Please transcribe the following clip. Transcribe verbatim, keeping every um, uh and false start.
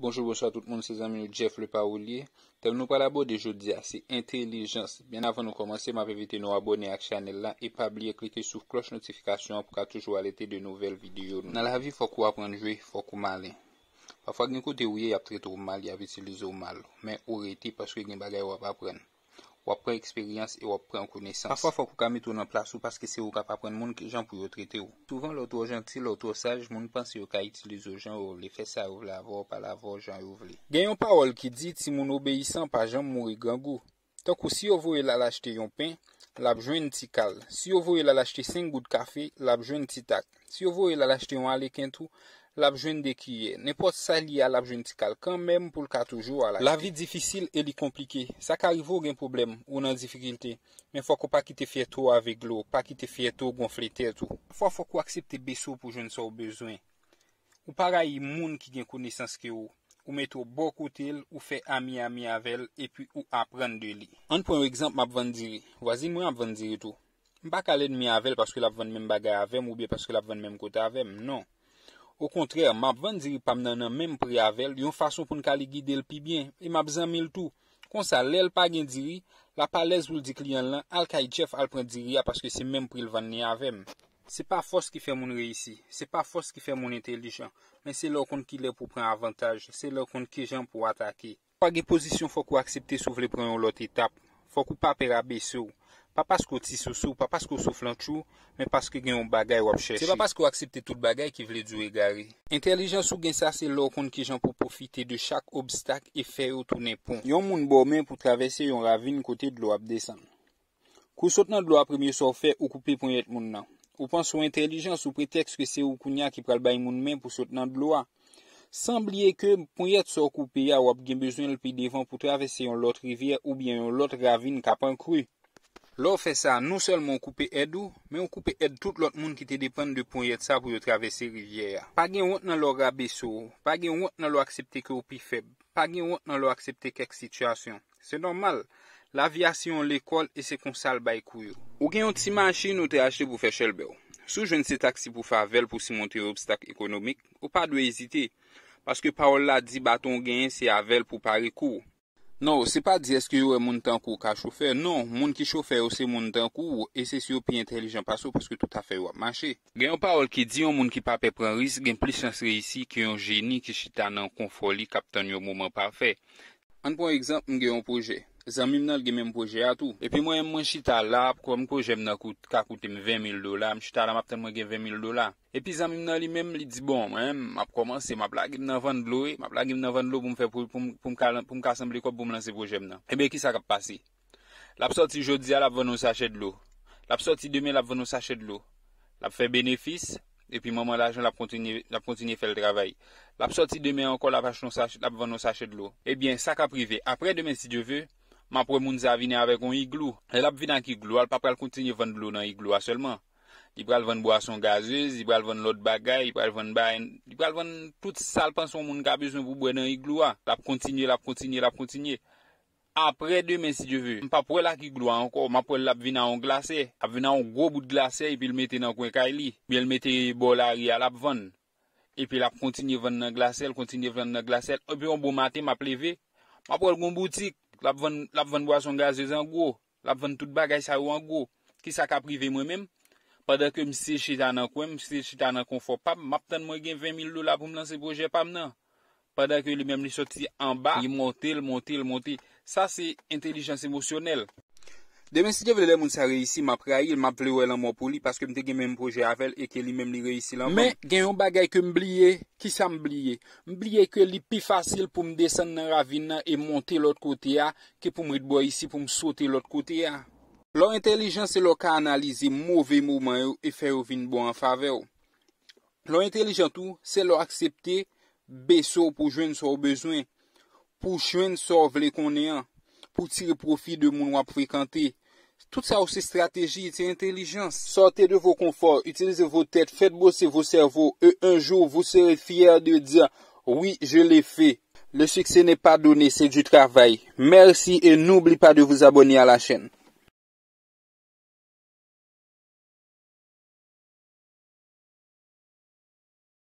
Bonjou, bonswa tout moun, se zanmi nou Jeff le Parolier. Tèm nou pral abòde jodi a se entèlijans. Byen avan nou kòmanse, m ap envite nou abòne ak chanèl la e pa bliye klike sou klòch notifikasyon an pou ka toujou alète de nouvèl videyo nou. Nan lavi, fòk ou aprann jwe, fòk ou malen. Pafwa gen kote ou ye, y ap trete w mal, y ap itilize w mal. Men ou rete paske gen bagay w ap aprann. W ap pran eksperyans e w ap pran konesans. Pafwa fòk ou ka mete w nan plas ou paske se ou k ap aprann moun kijan pou yo trete w. Souvan lè w twò janti, lè w twò saj, moun panse yo ka itilize w jan yo vle, fè sa yo vle avè w, pale avè w jan yo vle. Gen yon pawòl ki di, timoun obeyisan pa janm mouri grangou. Tankou si yo voye l al achte yon pen, l ap jwenn ti kal. Si yo voye l al achte senk gout kafe, l ap jwenn ti tak. Si yo voye l al achte yon aleken tou, l ap jwenn de kiyè. Nenpòt sa l ye a, l ap jwenn ti kal kanmenm pou l ka toujou al achte. Lavi difisil e li konplike. Sa ka rive w gen pwoblèm, ou nan difikilte. Men fòk ou pa kite fyète w avègle w, pa kite fyète w gonfle tèt ou. Pafwa fòk ou aksepte bese w pou jwenn sa w bezwen. Ou pa rayi moun ki gen konesans ke w. Ou mete w bò kote l, ou fè ami ami avè l, epi ou aprann de li. Ann pran yon egzanp, m ap vann diri. Vwazin mwen ap vann diri tou. M pa ka lènmi avè l paske l ap vann menm bagay avè m oubyen paske l ap vann menm kote avè m. Non. Okontrè, m ap vann diri pa m nan nan menm pri avè l, yon fason pou n ka li gide l pi byen, e m ap zanmi l tou. Konsa, lè l pa gen diri, l ap alèz pou l di kliyan l lan, "Al kay Jeff, al pran diri a paske se menm pri l vann li avè m." Se pa fòs ki fè moun reyisi, se pa fòs ki fè moun entèlijan, men se lè w konn kilè pou w pran avantaj, se lè w konn kijan pou w atake. Pa gen pozisyon fòk ou aksepte si w vle pran yon lòt etap. Fòk ou pa pè rabese w. Pa paske w ti sousou, pa paske w souflantchou, men paske gen yon bagay w ap chèche. Se pa paske w aksepte tout bagay ki vle di w egare. Entèlijans ou gen sa se lè w konn kijan pou w pwofite de chak obstak e fè yo tounen pon. Yon moun ba w men pou travèse yon ravin kote dlo ap desann. Kou w sot nan dlo a, premye sa w fè, ou koupe ponyèt moun nan. Ou panse w entèlijan sou pretèks ke se ou kounye a ki pral bay moun men pou sot nan dlo a. San bliye ke ponyèt sa w koupe a, w ap gen bezwen l pi devan pou travèse yon lòt rivyè oubyen yon lòt ravin k ap an kri. Lè w fè sa, non sèlman w koupe èd ou, men w koupe èd tout lòt moun ki te depann de ponyèt sa pou yo travèse rivyè a. Pa gen wont nan lè w rabese w, pa gen wont nan lè w aksepte ke w pi fèb, pa gen wont nan lè w aksepte kèk sitiyasyon. Se nòmal. Lavi a se yon lekòl e se konsa l bay kou yo. Ou gen yon ti machin ou te achte pou fè chèlbè w. Si w jwenn se taksi pou fè avè l pou simonte yon obstak ekonomik, ou pa dwe ezite. Paske pawòl la di baton w genyen se avè l pou pare kou w. Non, se pa di èske yo wè moun tankou w ka chofè. Non, moun ki chofè yo se moun tankou w e se si yo pi entèlijan pase w paske tout afè yo ap mache. Gen yon pawòl ki di yon moun ki pa pè pran risk gen plis chans reyisi ke yon jeni ki chita nan konfò li k ap tann yon moman pafè. Ann pran egzanp, m gen yon pwojè. Zanmi m nan, l gen menm pwojè a tou. Epi mwen menm, mwen chita la, kòm pwojè m nan kout, ka koute m ven mil dola, m chita la, m ap tann mwen gen ven mil dola. Epi zanmi m nan, li menm, li di, "Bon, mwen menm, m ap kòmanse, m ap lage m nan vann dlo, wi. M ap lage m nan vann dlo pou m fè, pou, pou m, pou m ka, pou m ka sanble kòb pou m lanse pwojè m nan." Ebyen, ki sa k ap pase? L ap sòti jodi a, l ap vann yon sachè dlo. L ap sòti demen, l ap vann yon sachè dlo. L ap fè benefis, epi manman lajan, l ap kontinye, l ap kontinye fè l travay. L ap sòti demen ankò, l ap achte yon sach-, l ap vann yon sachè dlo. Ebyen, sa k ap rive? Apre demen, si Dye ve, m ap wè moun sa vini avèk yon iglou. Lè l ap vin ak iglou a, l pa pral kontinye vann dlo nan iglou a sèlman. Li pral vann bwason gazez, li pral vann lòt bagay, li pral vann bay, li pral vann tout sa l panse yon moun ka bezwen pou bwè nan iglou a. L ap kontinye, l ap kontinye, l ap kontinye. Apre demen, si Dye ve, m p ap wè l ak iglou a ankò, m ap wè l, l ap vin a yon glasè, l ap vin a yon gwo bout glasè epi l mete nan kwen kay li, oubyen l mete bò lari a, l ap vann. Epi l ap kontinye vann nan glasè l, kontinye vann nan glasè l, epi yon bon maten, m ap leve, m ap wè l gon boutik, l ap vann, l ap vann bwason gazez an gwo, l ap vann tout bagay sa yo an gwo. Ki sa k ap rive mwen menm? Pandan ke misye chita nan kwen, misye chita nan konfò pa m, m ap tann mwen gen ven mil dola pou m lanse pwojè pa m nan. Pandan ke li menm li soti anba, li monte, l monte, l monte. Sa se entèlijans emosyonèl. Demen, si Dye vle, lè moun sa reyisi, m ap rayi l, m ap vle wè lanmò pou li, paske m te gen menm pwojè avè l e ke li menm li reyisi l anvan m. Men, gen yon bagay ke m bliye. Kisa m bliye? M bliye ke li pi fasil pou m desann nan ravin nan e monte lòt kote a, ke pou m ret bò isi pou m sote lòt kote a. Lè w entèlijan, se lè w ka analize move moman yo e fè yo vin bon an favè w. Lè w entèlijan tou, se lè w aksepte bese w pou jwenn sa w bezwen, pou jwenn sa w vle konnen an, pou tire pwofi de moun w ap frekante. Tout sa yo se estrateji, se entèlijans. Sortez de vos conforts, utilisez vos têtes, faites bosser vos cerveaux et un jour vous serez fiers de dire, "Oui, je l'ai fait." Le succès n'est pas donné, c'est du travail. Merci et n'oublie pas de vous abonner à la chaîne.